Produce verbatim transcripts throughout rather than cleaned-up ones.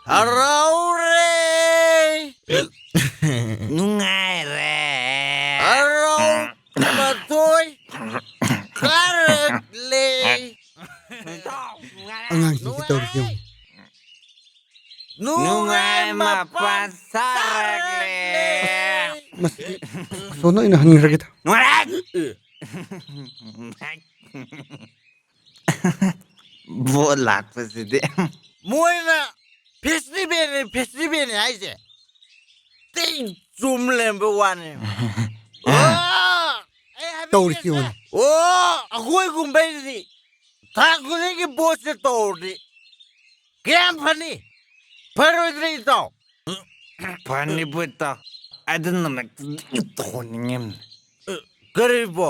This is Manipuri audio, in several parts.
ꯍꯔꯥꯎꯔꯦ꯫ ꯅꯨꯡꯉꯥꯏꯔꯦ꯫ ꯍꯔꯥꯎ ꯃꯊꯣꯏ ꯀꯥꯔꯛꯂꯦ꯫ ꯑꯉꯥꯡꯁꯤꯡꯁꯤ ꯇꯧꯔꯤꯁꯤ ꯌꯦꯡꯉꯨ꯫ ꯅꯨꯡꯉꯥꯏ ꯃꯄꯥꯟ ꯁꯥꯔꯛꯂꯦ꯫ ꯃꯁꯤ ꯑꯁꯣꯝꯗ ꯑꯣꯏꯅ ꯍꯟꯈ꯭ꯔꯒꯦꯗ꯫ ꯅꯨꯡꯉꯥꯏꯔꯦ꯫ ꯚꯣꯠ ꯂꯥꯛꯄꯁꯤꯗꯤ꯫ ꯃꯣꯏꯅ ꯐꯦꯁꯇꯤꯚꯦꯜꯅꯤ, ꯐꯦꯁꯇꯤꯚꯦꯜꯅꯤ ꯍꯥꯏꯁꯦ꯫ ꯇꯤꯡ ꯆꯨꯝ ꯂꯩꯔꯝꯕ ꯋꯥꯅꯤ꯫ ꯑꯣ, ꯑꯩ ꯍꯥꯏꯕꯤꯒꯦ꯫ ꯇꯧꯔꯤꯁꯤ ꯌꯦꯡꯉꯨꯅꯦ꯫ ꯑꯣ, ꯑꯩꯈꯣꯏꯒꯨꯝꯕꯩꯗꯤ ꯊꯥ ꯈꯨꯗꯤꯡꯒꯤ ꯚꯣꯠꯁꯦ ꯇꯧꯔꯗꯤ ꯀꯌꯥꯝ ꯐꯅꯤ? ꯐꯔꯣꯏꯗ꯭ꯔ, ꯏꯇꯥꯎ? ꯐꯅꯤꯕꯨ ꯏꯇꯥꯎ꯫ ꯑꯗꯨ ꯅꯨꯃꯤꯠꯇꯨꯗꯤ ꯇꯧꯍꯟꯅꯤꯡꯉꯤꯝꯅꯦ꯫ ꯀꯔꯤꯕꯣ?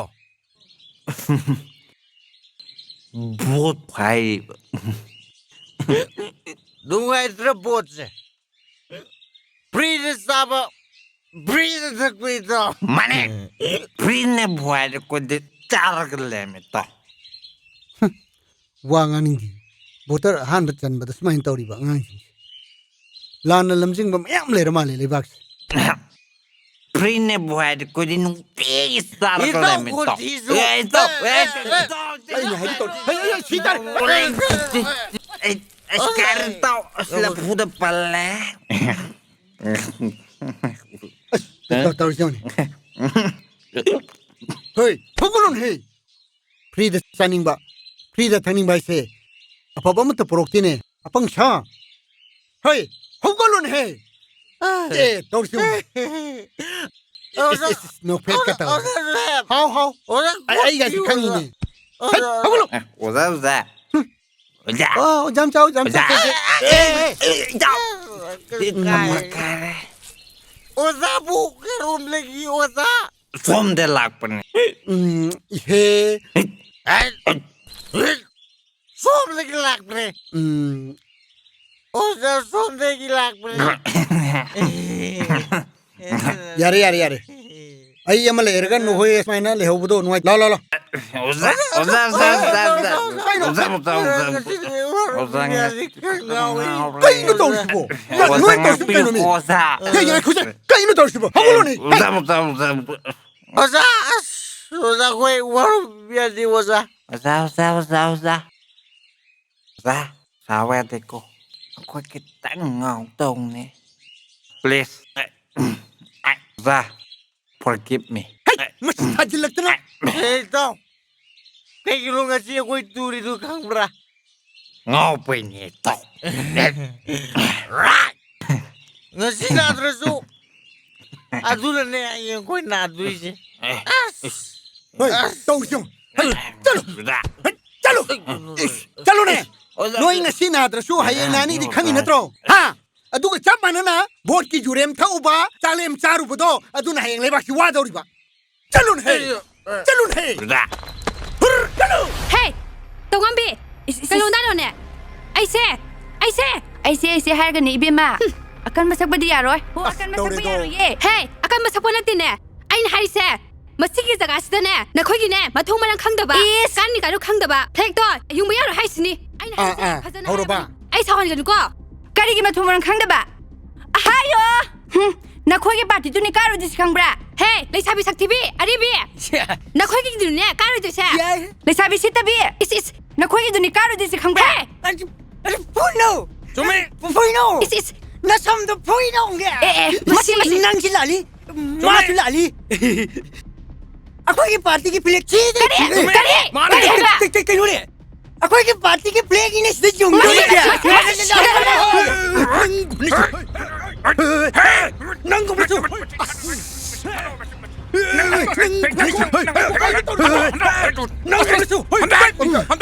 ꯚꯣꯠ ꯍꯥꯏꯔꯤꯕ꯫ ꯅꯨꯡꯉꯥꯏꯇ꯭ꯔ ꯚꯣꯠꯁꯦ? ꯐ꯭ꯔꯤꯗ ꯆꯥꯕ, ꯐ꯭ꯔꯤꯗ ꯊꯛꯄ, ꯏꯇꯥꯎ꯫ ꯃꯥꯅꯦ꯫ ꯐ꯭ꯔꯤꯅꯦꯕꯨ ꯍꯥꯏꯔꯗꯤ ꯑꯩꯈꯣꯏꯗꯤ ꯆꯥꯔꯒ ꯂꯩꯔꯝꯃꯦ, ꯏꯇꯥꯎ꯫ ꯋꯥ ꯉꯥꯡꯅꯤꯡꯗꯦ꯫ ꯚꯣꯇꯔ ꯑꯍꯥꯟꯕ ꯆꯟꯕꯗ ꯁꯨꯃꯥꯏꯅ ꯇꯧꯔꯤꯕ ꯑꯉꯥꯡꯁꯤꯡꯁꯦ꯫ ꯂꯥꯟꯅ ꯂꯝꯖꯤꯡꯕ ꯃꯌꯥꯝ ꯂꯩꯔ ꯃꯥꯜꯂꯦ ꯂꯩꯕꯥꯛꯁꯦ꯫ ꯐ꯭ꯔꯤꯅꯦꯕꯨ ꯍꯥꯏꯔꯗꯤ ꯑꯩꯈꯣꯏꯗꯤ ꯅꯨꯡꯇꯤꯒꯤ ꯆꯥꯔꯒ ꯏꯇꯥꯎ ꯂꯩꯔꯝꯃꯦ, ꯏꯇꯥꯎ꯫ ꯈꯣꯟꯊꯤꯁꯨ꯫ ꯑꯦ, ꯏꯇꯥꯎ, ꯑꯦ, ꯑꯦ, ꯏꯇꯥꯎ, ꯏꯇꯥꯎ꯫ ꯑꯩꯅ ꯍꯥꯏꯒꯦ ꯇꯧꯔꯦ꯫ ꯍꯩ, ꯍꯩ, ꯍꯩ, ꯁꯤ ꯇꯥꯔꯦ꯫ ꯑꯩ, ꯑꯩ, ꯑꯁ, ꯀꯔꯤ ꯏꯇꯥꯎ? ꯑꯁ, ꯂꯐꯨꯗ ꯄꯜꯂꯦ꯫ ꯑꯁ, ꯇꯧ-, ꯇꯧꯔꯤꯁꯤ ꯌꯦꯡꯉꯨꯅꯦ꯫ ꯍꯣꯏ, ꯊꯣꯛꯀꯅꯨꯅꯦ, ꯍꯦ꯫ ꯐ꯭ꯔꯤꯗ ꯆꯥꯅꯤꯡꯕ, ꯐ꯭ꯔꯤꯗ ꯊꯛꯅꯤꯡꯕ ꯍꯥꯏꯁꯦ ꯑꯐꯕ ꯑꯃꯠꯇ ꯄꯨꯔꯛꯇꯦꯅꯦ, ꯑꯄꯪ ꯁꯥ꯫ ꯍꯩ, ꯍꯧꯒꯠꯂꯨꯅꯦꯍꯦ꯫ ꯑꯦ, ꯇꯧꯔꯤꯁꯤ ꯌꯦꯡꯉꯨꯅꯦ꯫ ꯏꯁ, ꯏꯁ, ꯏꯁ, ꯅꯣꯛꯐꯦꯠꯀ ꯇꯧꯔꯦ꯫ ꯑꯣꯖꯥ ꯁꯥꯍꯦꯕ꯫ ꯍꯥꯎ, ꯍꯥꯎ꯫ ꯑꯣꯖꯥ ꯑꯩ, ꯑꯩꯒꯁꯤ ꯀꯣꯐꯤ ꯈꯪꯉꯤꯅꯦ꯫ ꯑꯣꯖꯥ, ꯍꯩ, ꯑꯣꯖꯥ꯫ ꯍꯧꯒꯠꯂꯣ꯫ ꯑꯦ, ꯑꯣꯖꯥ, ꯑꯣꯖꯥ꯫ ꯍꯨꯝ꯫ ꯑꯣꯖꯥ꯫ ꯑꯣ, ꯑꯣꯖꯥ ꯃꯆꯥ, ꯑꯣꯖꯥ ꯃꯆꯥ, ꯑꯣꯖꯥ꯫ ꯑꯦ, ꯑꯦ, ꯑꯦ, ꯏꯇꯥꯎ꯫ ꯀꯥꯏ꯫ ꯅꯃꯥ ꯀꯥꯏꯔꯦ꯫ ꯑꯣꯖꯥꯕꯨ ꯀꯔꯣꯝꯗꯒꯤ ꯑꯣꯖꯥ? ꯁꯣꯝꯗ ꯂꯥꯛꯄꯅꯦ꯫ ꯎꯝ, ꯏꯍꯦ꯫ ꯁꯣꯝꯗꯒꯤ ꯂꯥꯛꯄꯅꯦ꯫ ꯎꯝ꯫ ꯑꯣꯖꯥ, ꯁꯣꯝꯗꯒꯤ ꯂꯥꯛꯄꯅꯦ꯫ ꯌꯥꯔꯦ, ꯌꯥꯔꯦ, ꯌꯥꯔꯦ꯫ ꯑꯩ ꯑꯃ ꯂꯩꯔꯒ ꯅꯈꯣꯏ ꯁꯨꯃꯥꯏꯅ ꯂꯩꯍꯧꯕꯗꯣ ꯅꯨꯡꯉꯥꯏ-, ꯂꯥꯎ, ꯂꯥꯎ, ꯂꯥꯎ꯫ ꯑꯣꯖꯥ, ꯑꯣꯖꯥ, ꯑꯣꯖꯥ, ꯑꯣꯖꯥ, ꯑꯣꯖꯥ꯫ ꯀꯩꯅꯣ? ꯑꯣꯖꯥ, ꯑꯣꯖꯥ, ꯑꯣꯖꯥ, ꯑꯣꯖꯥ꯫ ꯑꯣꯖꯥ, ꯉꯁꯤ ꯀꯩꯅꯣ ꯇꯧꯔꯤꯁꯤꯕꯣ? ꯅꯣꯏ, ꯑꯣꯖꯥ, ꯅꯣꯏ ꯇꯧꯔꯤꯁꯤꯕꯨ ꯉꯥꯛꯄꯤꯌꯨ, ꯀꯩꯅꯣꯅꯦ? ꯑꯣꯖꯥ꯫ ꯍꯦ, ꯉꯥꯏꯈꯣꯁꯦ꯫ ꯀꯩꯅꯣ ꯇꯧꯔꯤꯁꯤꯕꯣ? ꯍꯧꯒꯠꯂꯣꯅꯦ꯫ ꯍꯦ꯫ ꯑꯣꯖꯥ, ꯑꯣꯖꯥ, ꯑꯣꯖꯥ꯫ ꯑꯣꯖꯥ, ꯑꯁ, ꯑꯣꯖꯥ, ꯑꯩꯈꯣꯏ ꯋꯥꯔꯧꯕꯤꯕ ꯌꯥꯗꯦ, ꯑꯣꯖꯥ꯫ ꯑꯣꯖꯥ, ꯑꯣꯖꯥ, ꯑꯣꯖꯥ, ꯑꯣꯖꯥ꯫ ꯑꯣꯖꯥ, ꯁꯥꯎ ꯌꯥꯗꯦꯀꯣ꯫ ꯑꯩꯈꯣꯏ ꯈꯤꯇꯪ ꯉꯥꯎ ꯇꯧꯅꯦ꯫ Please. ꯑꯣꯖꯥ, forgive me꯫ ꯍꯩ, ꯃꯁꯤ ꯊꯥꯖꯤꯜꯂꯛꯇꯅ꯫ ꯑꯦ, ꯏꯇꯥꯎ, ꯀꯩꯒꯤꯅꯣ ꯉꯁꯤ ꯑꯩꯈꯣꯏ ꯇꯨꯔꯤꯗꯨ ꯈꯪꯕ꯭ꯔꯥ? ꯉꯥꯎꯕꯩꯅꯦ, ꯏꯇꯥꯎ꯫ ꯉꯁꯤ ꯅꯥꯗ꯭ꯔꯁꯨ ꯑꯗꯨꯅꯅꯦ ꯍꯌꯦꯡ ꯑꯩꯈꯣꯏ ꯅꯥꯗꯣꯏꯁꯦ꯫ ꯑꯁ! ꯍꯣꯏ, ꯑꯁ! ꯇꯧꯁꯤ ꯌꯦꯡꯉꯨ꯫ ꯍꯩ, ꯆꯠꯂꯨ! ꯑꯣꯖꯥ꯫ ꯍꯩ, ꯆꯠꯂꯨ! ꯏꯁ, ꯆꯠꯂꯨꯅꯦ! ꯑꯣꯖꯥ꯫ ꯅꯣꯏ ꯉꯁꯤ ꯅꯥꯗ꯭ꯔꯁꯨ ꯍꯌꯦꯡ ꯅꯥꯅꯤꯗꯤ ꯈꯪꯉꯤ ꯅꯠꯇ꯭ꯔꯣ? ꯍꯥ? ꯑꯗꯨꯒ ꯆꯞ ꯃꯥꯟꯅꯅ ꯚꯣꯠꯀꯤ ꯖꯨꯔꯦꯝ ꯊꯛꯎꯕ, ꯆꯥꯂꯦꯝ ꯆꯥꯔꯨꯕꯗꯣ ꯑꯗꯨꯅ ꯍꯌꯦꯡ ꯂꯩꯕꯥꯛꯁꯤ ꯋꯥꯗꯧꯔꯤꯕ꯫ ꯆꯠꯂꯨꯅꯦꯍꯦ! ꯑꯩ, ꯑ, ꯆꯠꯂꯨꯅꯦꯍꯦ! ꯑꯣꯖꯥ꯫ ꯍꯨꯔ! ꯆꯠꯂꯨ! ꯍꯦ! ꯇꯧꯉꯝꯕꯤ! ꯏꯁ, ꯏꯁ, ꯀꯩꯅꯣ ꯏꯁ꯫ ꯅꯥꯔꯣꯅꯦ? ꯑꯩꯁꯦ! ꯑꯩꯁꯦ! ꯑꯩꯁꯦ, ꯑꯩꯁꯦ ꯍꯥꯏꯔꯒꯅꯦ, ꯏꯕꯦꯝꯃ꯫ ꯍꯨꯝ꯫ ꯑꯀꯟꯕ ꯁꯛꯄꯗꯤ ꯌꯥꯔꯣꯏ꯫ ꯍꯣ, ꯑꯁ, ꯑꯀꯟꯕ ꯁꯛꯄ ꯇꯧꯔꯦꯗꯣ꯫ ꯌꯥꯔꯣꯏꯌꯦ꯫ ꯍꯦ! ꯑꯀꯟꯕ ꯁꯛꯄ ꯅꯠꯇꯦꯅꯦ꯫ ꯑꯩꯅ ꯍꯥꯏꯔꯤꯁꯦ, ꯃꯁꯤꯒꯤ ꯖꯒꯥꯁꯤꯗꯅꯦ, ꯅꯈꯣꯏꯒꯤꯅꯦ, ꯃꯊꯣꯡ ꯃꯔꯝ ꯈꯪꯗꯕ, ꯏꯁ! ꯀꯥꯟꯅꯤ ꯀꯥꯏꯅꯣ ꯈꯪꯗꯕ, ꯐ꯭ꯂꯦꯛꯇꯣ ꯌꯨꯡꯕ ꯌꯥꯔꯣꯏ ꯍꯥꯏꯁꯤꯅꯤ꯫ ꯑꯩꯅ ꯑꯥ, ꯍꯥꯏꯔꯤꯁꯦ ꯑꯥ, ꯐꯖꯅ ꯍꯧꯔꯕ? ꯍꯥꯏꯔꯕꯅꯤ꯫ ꯑꯩ ꯁꯥꯎꯍꯟꯒꯅꯨꯀꯣ꯫ ꯀꯔꯤꯒꯤ ꯃꯊꯣꯡ ꯃꯔꯝ ꯈꯪꯗꯕ? ꯍꯥꯏꯌꯣ! ꯍꯨꯝ, ꯅꯈꯣꯏꯒꯤ ꯄꯥꯔꯇꯤꯗꯨꯅꯤ ꯀꯥꯔꯣꯏꯗꯣꯏꯁꯤ ꯈꯪꯕ꯭ꯔꯥ? ꯍꯦ, ꯂꯩꯁꯥꯕꯤ ꯁꯛꯊꯤꯕꯤ, ꯑꯔꯤꯕꯤ! ꯁꯦ꯫ ꯅꯈꯣꯏꯒꯤꯗꯨꯅꯦ ꯀꯥꯔꯣꯏꯗꯣꯏꯁꯦ꯫ ꯌꯥꯏ꯫ ꯂꯩꯁꯥꯕꯤ ꯁꯤꯠꯇꯕꯤ! ꯏꯁ, ꯏꯁ! ꯅꯈꯣꯏꯒꯤꯗꯨꯅꯤ ꯀꯥꯔꯣꯏꯗꯣꯏꯁꯦ ꯈꯪꯕ꯭ꯔꯥ? ꯍꯦ! ꯑꯩ, ꯑꯩ ꯐꯨꯏꯅꯣ! ꯆꯨꯝꯃꯤ꯫ ꯐꯨꯏꯅꯣ! ꯏꯁ, ꯏꯁ! ꯅꯁꯝꯗꯣ ꯐꯨꯏꯅꯣ! ꯑꯦ, ꯑꯦ, ꯃꯁꯤ, ꯃꯁꯤ! ꯅꯪꯁꯤ ꯂꯥꯜꯂꯤ, ꯆꯨꯝꯃꯤ꯫ ꯃꯥꯁꯨ ꯂꯥꯜꯂꯤ꯫ ꯑꯩꯈꯣꯏꯒꯤ ꯄꯥꯔꯇꯤꯒꯤ ꯐ꯭ꯂꯦꯛ ꯊꯤꯗꯦ꯫ ꯀꯔꯤ? ꯆꯨꯝꯃꯤ꯫ ꯀꯔꯤ? ꯃꯥꯅ ꯀꯔꯤ ꯍꯥꯏꯕ? ꯀꯩ-, ꯀꯩ-, ꯀꯩꯅꯣꯅꯦ? ꯑꯩꯈꯣꯏꯒꯤ ꯄꯥꯔꯇꯤꯒꯤ ꯐ꯭ꯂꯦꯛ ꯏꯅꯦ ꯁꯤꯗ ꯌꯨꯡꯉꯤ꯫ ꯅꯪꯒꯨꯝꯕꯁꯨ꯫ ꯅꯪꯒꯨꯝꯕꯁꯨ꯫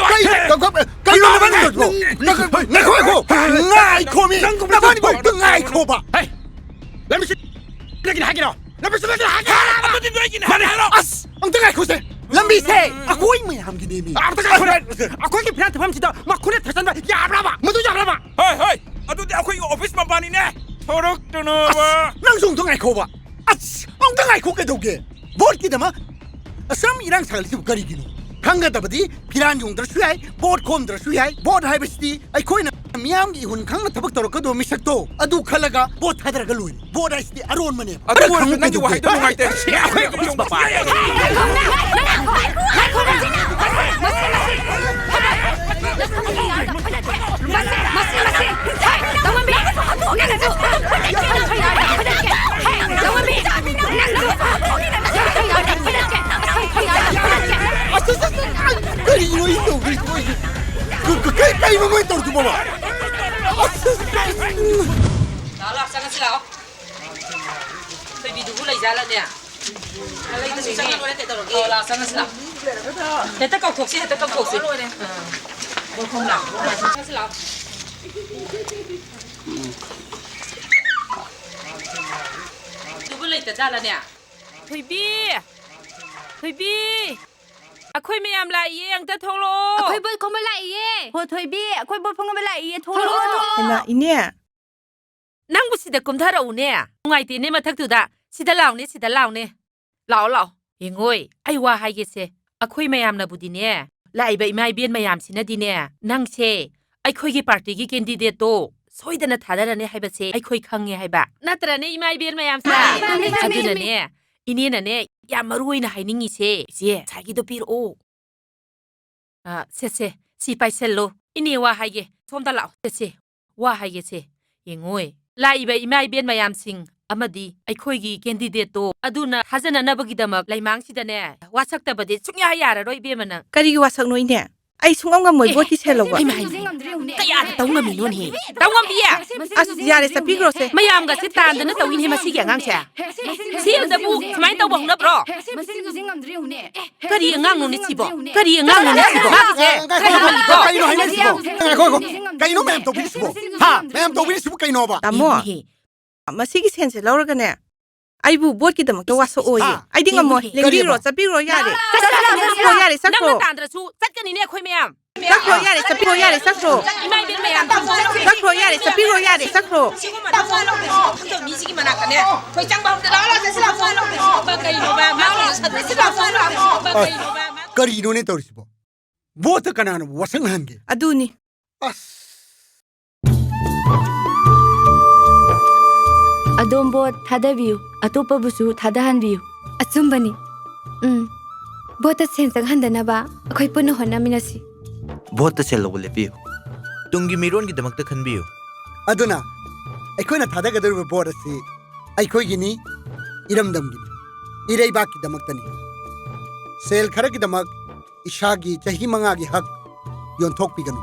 ꯀꯩꯅꯣ ꯅꯕꯥꯅꯤ ꯇꯧꯔꯤꯁꯤꯕꯣ? ꯉꯥꯏꯈꯣ, ꯉꯥꯏꯈꯣ꯫ ꯅꯕꯥꯅꯤꯕꯨ ꯑꯝꯇ ꯉꯥꯏꯈꯣꯕ꯫ ꯍꯩ! ꯂꯝꯕꯤ ꯁꯤꯠꯂꯒꯤꯅꯦ ꯍꯥꯏꯒꯤꯔꯣ? ꯂꯝꯕꯤ ꯁꯤꯠꯂꯒꯤꯅꯦ ꯍꯥꯏꯒꯤꯔꯣ? ꯑꯗꯨꯗꯤ ꯅꯣꯏꯒꯤꯅꯦ ꯍꯥꯏꯔꯣ꯫ ꯑꯁ! ꯑꯝꯇ ꯉꯥꯏꯈꯣꯁꯦ! ꯂꯝꯕꯤꯁꯦ ꯑꯩꯈꯣꯏ ꯃꯌꯥꯝꯒꯤꯅꯦꯃꯤ! ꯑꯝꯇ ꯉꯥꯏꯈꯣ! ꯑꯩꯈꯣꯏꯒꯤ ꯐꯤꯔꯥꯟ ꯊꯝꯐꯝꯁꯤꯗ ꯃꯈꯨꯠꯅ ꯊꯥꯖꯟꯕ ꯌꯥꯕ꯭ꯔꯕ? ꯃꯗꯨ ꯌꯥꯕ꯭ꯔꯕ? ꯍꯣꯏ, ꯍꯣꯏ! ꯑꯗꯨꯗꯤ ꯑꯩꯈꯣꯏꯒꯤ ꯑꯣꯐꯤꯁ ꯃꯄꯥꯅꯤꯅꯦ! ꯊꯣꯔꯛꯇꯅꯕ! ꯑꯁ! ꯅꯪꯁꯨ ꯑꯝꯇ ꯉꯥꯏꯈꯣꯕ! ꯑꯁ! ꯑꯝꯇ ꯉꯥꯏꯈꯣ ꯀꯩꯗꯧꯒꯦ? ꯚꯣꯠꯀꯤꯗꯃꯛ ꯑꯁꯨꯝ ꯏꯔꯥꯡ ꯁꯥꯒꯠꯂꯤꯁꯤꯕꯨ ꯀꯔꯤꯒꯤꯅꯣ? ꯈꯪꯒꯗꯕꯗꯤ ꯐꯤꯔꯥꯟ ꯌꯣꯡꯗ꯭ꯔꯁꯨ ꯌꯥꯏ, ꯚꯣꯠ ꯈꯣꯝꯗ꯭ꯔꯁꯨ ꯌꯥꯏ꯫ ꯚꯣꯠ ꯍꯥꯏꯕꯁꯤꯗꯤ ꯑꯩꯈꯣꯏꯅ ꯃꯤꯌꯥꯝꯒꯤ ꯏꯍꯨꯟ ꯈꯪꯅ ꯊꯕꯛ ꯇꯧꯔꯛꯀꯗꯧꯕ ꯃꯤꯁꯛꯇꯣ ꯑꯗꯨ ꯈꯜꯂꯒ ꯚꯣꯠ ꯊꯥꯗꯔꯒ ꯂꯣꯏꯔꯦ꯫ ꯚꯣꯠ ꯍꯥꯏꯁꯤꯗꯤ ꯑꯔꯣꯟꯕꯅꯦ꯫ ꯑꯗꯨ ꯑꯣꯏꯔꯁꯨ ꯅꯪꯒꯤ ꯋꯥꯍꯩꯗꯣ ꯅꯨꯡꯉꯥꯏꯇꯦ꯫ ꯑꯁ, ꯑꯁ, ꯑꯁ, ꯑꯁ, ꯀꯔꯤꯅꯣ ꯑꯩ ꯇꯧꯗꯣꯏꯁꯤꯕꯣ ꯑꯩꯁꯦ? ꯀ-, ꯀ-, ꯀꯩ-, ꯀꯩꯅꯣ ꯅꯣꯏ ꯇꯧꯔꯤꯗꯨꯕꯣ? ꯑꯁ, ꯑꯁ, ꯑꯁ꯫ ꯂꯥꯛꯑꯣ, ꯂꯥꯛꯑꯣ, ꯆꯪꯉꯁꯤ ꯂꯥꯛꯑꯣ꯫ ꯊꯣꯏꯕꯤꯗꯨꯕꯨ ꯂꯩꯖꯥꯠꯂꯅꯦ? ꯂꯩꯇ꯭ꯔꯤꯅꯦ꯫ ꯆꯪꯉ ꯂꯣꯏꯔꯦ, ꯀꯩꯗꯧꯔꯒꯦ? ꯑꯣ, ꯂꯥꯛꯑꯣ, ꯆꯪꯉꯁꯤ ꯂꯥꯛꯑꯣ꯫ ꯍꯦꯛꯇ ꯀꯧꯊꯣꯛꯁꯤ, ꯍꯦꯛꯇ ꯀꯧꯊꯣꯛꯁꯤ꯫ ꯂꯣꯏꯔꯦ꯫ ꯑꯥ꯫ ꯆꯪꯉꯁꯤ ꯂꯥꯛꯑꯣ꯫ ꯑꯗꯨꯕꯨ ꯂꯩꯇꯖꯥꯠꯂꯅꯦ? ꯊꯣꯏꯕꯤ! ꯊꯣꯏꯕꯤ! ꯑꯩꯈꯣꯏ ꯃꯌꯥꯝ ꯂꯥꯛꯏꯌꯦ, ꯑꯝꯇ ꯊꯣꯛꯂꯛꯑꯣ꯫ ꯑꯩꯈꯣꯏ ꯕꯣꯠ ꯈꯣꯝꯕ ꯂꯥꯛꯏꯌꯦ꯫ ꯍꯣ, ꯊꯣꯏꯕꯤ, ꯑꯩꯈꯣꯏ ꯕꯣꯠ ꯈꯣꯝꯕ ꯂꯥꯛꯏꯌꯦ, ꯊꯣꯛꯂꯛꯑꯣ꯫ ꯊꯣꯛꯂꯛꯑꯣ, ꯊꯣꯛꯂꯛꯑꯣ꯫ ꯍꯩꯃꯥ, ꯏꯅꯦ꯫ ꯅꯪꯕꯨ ꯁꯤꯗ ꯀꯨꯝꯊꯔꯛꯎꯅꯦ꯫ ꯅꯨꯡꯉꯥꯏꯇꯦꯅꯦ ꯃꯊꯛꯇꯨꯗ꯫ ꯁꯤꯗ ꯂꯥꯎꯅꯦ, ꯁꯤꯗ ꯂꯥꯎꯅꯦ꯫ ꯂꯥꯛꯑꯣ, ꯂꯥꯛꯑꯣ꯫ ꯌꯦꯡꯉꯣꯏ, ꯑꯩ ꯋꯥ ꯍꯥꯏꯒꯦꯁꯦ꯫ ꯑꯩꯈꯣꯏ ꯃꯌꯥꯝꯅꯕꯨꯗꯤꯅꯦ, ꯂꯥꯛꯏꯕ ꯏꯃꯥ ꯏꯕꯦꯟ ꯃꯌꯥꯝꯁꯤꯅꯗꯤꯅꯦ, ꯅꯪꯁꯦ ꯑꯩꯈꯣꯏꯒꯤ ꯄꯥꯔꯇꯤꯒꯤ ꯀꯦꯟꯗꯤꯗꯦꯠꯇꯣ ꯁꯣꯏꯗꯅ ꯊꯥꯗꯔꯅꯤ ꯍꯥꯏꯕꯁꯦ ꯑꯩꯈꯣꯏ ꯈꯪꯉꯦ ꯍꯥꯏꯕ꯫ ꯅꯠꯇ꯭ꯔꯅꯦ, ꯏꯃꯥ ꯏꯕꯦꯟ ꯃꯌꯥꯝꯁꯦ? ꯃꯥꯅꯦ, ꯃꯥꯅꯦ, ꯆꯨꯝꯃꯦ, ꯆꯨꯝꯃꯦ꯫ ꯑꯗꯨꯅꯅꯦ, ꯏꯅꯦꯅꯅꯦ, ꯌꯥꯝ ꯃꯔꯨ ꯑꯣꯏꯅ ꯍꯥꯏꯅꯤꯡꯉꯤꯁꯦ, ꯏꯆꯦ, ꯉꯁꯥꯏꯒꯤꯗꯣ ꯄꯤꯔꯛꯑꯣ꯫ ꯑ, ꯁꯦ, ꯁꯦ, ꯁꯤ ꯄꯥꯏꯁꯜꯂꯣ꯫ ꯏꯅꯦ, ꯋꯥ ꯍꯥꯏꯒꯦ꯫ ꯁꯣꯝꯗ ꯂꯥꯛꯑꯣ꯫ ꯁꯦ, ꯁꯦ, ꯋꯥ ꯍꯥꯏꯒꯦꯁꯦ꯫ ꯌꯦꯡꯉꯣꯏ꯫ ꯂꯥꯛꯏꯕ ꯏꯃꯥ ꯏꯕꯦꯟ ꯃꯌꯥꯝꯁꯤꯡ ꯑꯃꯗꯤ ꯑꯩꯈꯣꯏꯒꯤ ꯀꯦꯟꯗꯤꯗꯦꯠꯇꯣ ꯑꯗꯨꯅ ꯊꯥꯖꯅꯅꯕꯒꯤꯗꯃꯛ ꯂꯩꯃꯥꯡꯁꯤꯗꯅꯦ, ꯋꯥꯁꯛꯇꯕꯗꯤ ꯁꯨꯡꯌꯥ ꯌꯥꯔꯔꯣꯏ, ꯏꯕꯦꯝꯃ, ꯅꯪ꯫ ꯀꯔꯤꯒꯤ ꯋꯥꯁꯛꯅꯣ, ꯏꯅꯦ? ꯑꯩ ꯁꯨꯡꯉꯝ ꯉꯝꯃꯣꯏ ꯑꯦ, ꯚꯣꯠꯀꯤ ꯁꯦꯜ ꯂꯧꯕ꯫ ꯏꯃꯥ, ꯏꯃꯥ, ꯏꯃꯥ꯫ ꯀꯌꯥꯗ ꯇꯧ ꯉꯝꯃꯤꯅꯣꯅꯦ? ꯇꯧ ꯉꯝꯕꯤ? ꯑꯁ, ꯌꯥꯔꯦ, ꯆꯠꯄꯤꯈ꯭ꯔꯣꯁꯦ꯫ ꯃꯌꯥꯝꯒꯁꯦ ꯇꯥꯟꯗꯅ ꯇꯧꯏꯅꯦ ꯃꯁꯤꯒꯤ ꯑꯉꯥꯡꯁꯦ꯫ ꯁꯤ ꯑꯝꯇꯕꯨ ꯁꯨꯃꯥꯏꯅ ꯇꯧꯕ ꯍꯧꯅꯕ꯭ꯔꯣ? ꯀꯔꯤ ꯑꯉꯥꯡꯅꯣꯅꯦ ꯁꯤꯕꯣ? ꯀꯔꯤ ꯑꯉꯥꯡꯅꯣꯅꯦ ꯁꯤꯕꯣ? ꯃꯥꯒꯤꯁꯦ ꯉꯥꯏꯈꯣ, ꯀꯔꯤ ꯉꯥꯡꯉꯤꯅꯣ? ꯀꯩꯅꯣ ꯍꯥꯏꯅꯔꯤꯁꯤꯕꯣ? ꯉꯥꯏꯈꯣ, ꯉꯥꯏꯈꯣ꯫ ꯀꯩꯅꯣ ꯃꯌꯥꯝ ꯇꯧꯕꯤꯔꯤꯁꯤꯕꯣ? ꯍꯥ? ꯃꯌꯥꯝ ꯇꯧꯕꯤꯔꯤꯁꯤꯕꯨ ꯀꯩꯅꯣꯕ? ꯇꯥꯃꯣ, ꯏꯍꯦ꯫ ꯃꯁꯤꯒꯤ ꯁꯦꯟꯁꯦ ꯂꯧꯔꯒꯅꯦ, ꯑꯩꯕꯨ ꯚꯣꯠꯀꯤꯗꯃꯛꯇ ꯏꯁ, ꯋꯥꯁꯛꯑꯣꯌꯦ꯫ ꯍꯥ? ꯑꯩꯗꯤ ꯉꯝꯃꯣꯏ꯫ ꯏꯍꯦ꯫ ꯂꯦꯡꯕꯤꯔꯣ, ꯀꯔꯤꯕ? ꯆꯠꯄꯤꯔꯣ, ꯌꯥꯔꯦ꯫ ꯆꯠꯂꯣ, ꯆꯠꯂꯣ, ꯆꯠꯂꯣ, ꯆꯠꯂꯣ꯫ ꯌꯥꯔꯦ, ꯅꯪꯅ ꯆꯠꯈ꯭ꯔꯣ꯫ ꯇꯥꯟꯗ꯭ꯔꯁꯨ ꯆꯠꯀꯅꯤꯅꯦ ꯑꯩꯈꯣꯏ ꯃꯌꯥꯝ꯫ ꯆꯠꯈ꯭ꯔꯣ, ꯌꯥꯔꯦ, ꯆꯠꯄꯤꯔꯣ, ꯌꯥꯔꯦ, ꯆꯠꯈ꯭ꯔꯣ꯫ ꯏꯃꯥ ꯏꯕꯦꯟ ꯃꯌꯥꯝ꯫ ꯆꯠꯈ꯭ꯔꯣ, ꯌꯥꯔꯦ, ꯆꯠꯄꯤꯔꯣ, ꯌꯥꯔꯦ, ꯆꯠꯈ꯭ꯔꯣ꯫ ꯁꯤꯒꯨꯝꯕ ꯃꯤꯁꯤꯒꯤ ꯃꯅꯥꯛꯇꯅꯦ ꯑꯩꯈꯣꯏ ꯆꯪꯕ ꯍꯧꯗ ꯂꯥꯛꯑꯣ, ꯂꯥꯛꯑꯣ, ꯆꯠꯁꯤ ꯂꯥꯛꯑꯣ, ꯂꯥꯛꯑꯣ, ꯂꯥꯛꯑꯣ꯫ ꯀꯩꯅꯣꯕ? ꯃꯥ ꯀꯩꯅꯣ ꯁꯥꯟꯅꯁꯤ ꯂꯥꯛꯑꯣ, ꯂꯥꯛꯑꯣ, ꯂꯥꯛꯑꯣ꯫ ꯀꯩꯅꯣꯕ? ꯃꯥ ꯀꯔꯤꯅꯣꯅꯦ ꯇꯧꯔꯤꯁꯤꯕꯣ? ꯚꯣꯠꯇ ꯀꯅꯥꯅ ꯋꯥꯁꯛꯅꯍꯟꯒꯦ? ꯑꯗꯨꯅꯤ꯫ ꯑꯁ꯫ ꯑꯗꯣꯝ ꯚꯣꯠ ꯊꯥꯗꯕꯤꯌꯨ, ꯑꯇꯣꯞꯄꯕꯨꯁꯨ ꯊꯥꯗꯍꯟꯕꯤꯌꯨ꯫ ꯑꯆꯨꯝꯕꯅꯤ꯫ ꯎꯝ꯫ ꯚꯣꯠꯇ ꯁꯦꯟ ꯆꯪꯍꯟꯗꯅꯕ ꯑꯩꯈꯣꯏ ꯄꯨꯟꯅ ꯍꯣꯠꯅꯃꯤꯟꯅꯁꯤ꯫ ꯚꯣꯠꯇ ꯁꯦꯜ ꯂꯧꯕ ꯂꯦꯞꯄꯤꯌꯨ꯫ ꯇꯨꯡꯒꯤ ꯃꯤꯔꯣꯟꯒꯤꯗꯃꯛꯇ ꯈꯟꯕꯤꯌꯨ꯫ ꯑꯗꯨꯅ ꯑꯩꯈꯣꯏꯅ ꯊꯥꯗꯒꯗꯧꯔꯤꯕ ꯚꯣꯠ ꯑꯁꯤ ꯑꯩꯈꯣꯏꯒꯤꯅꯤ, ꯏꯔꯝꯗꯝꯒꯤꯅꯤ, ꯏꯔꯩꯕꯥꯛꯀꯤꯗꯃꯛꯇꯅꯤ꯫ ꯁꯦꯜ ꯈꯔꯒꯤꯗꯃꯛ ꯏꯁꯥꯒꯤ ꯆꯍꯤ ꯃꯉꯥꯒꯤ ꯍꯛ ꯌꯣꯟꯊꯣꯛꯄꯤꯒꯅꯨ꯫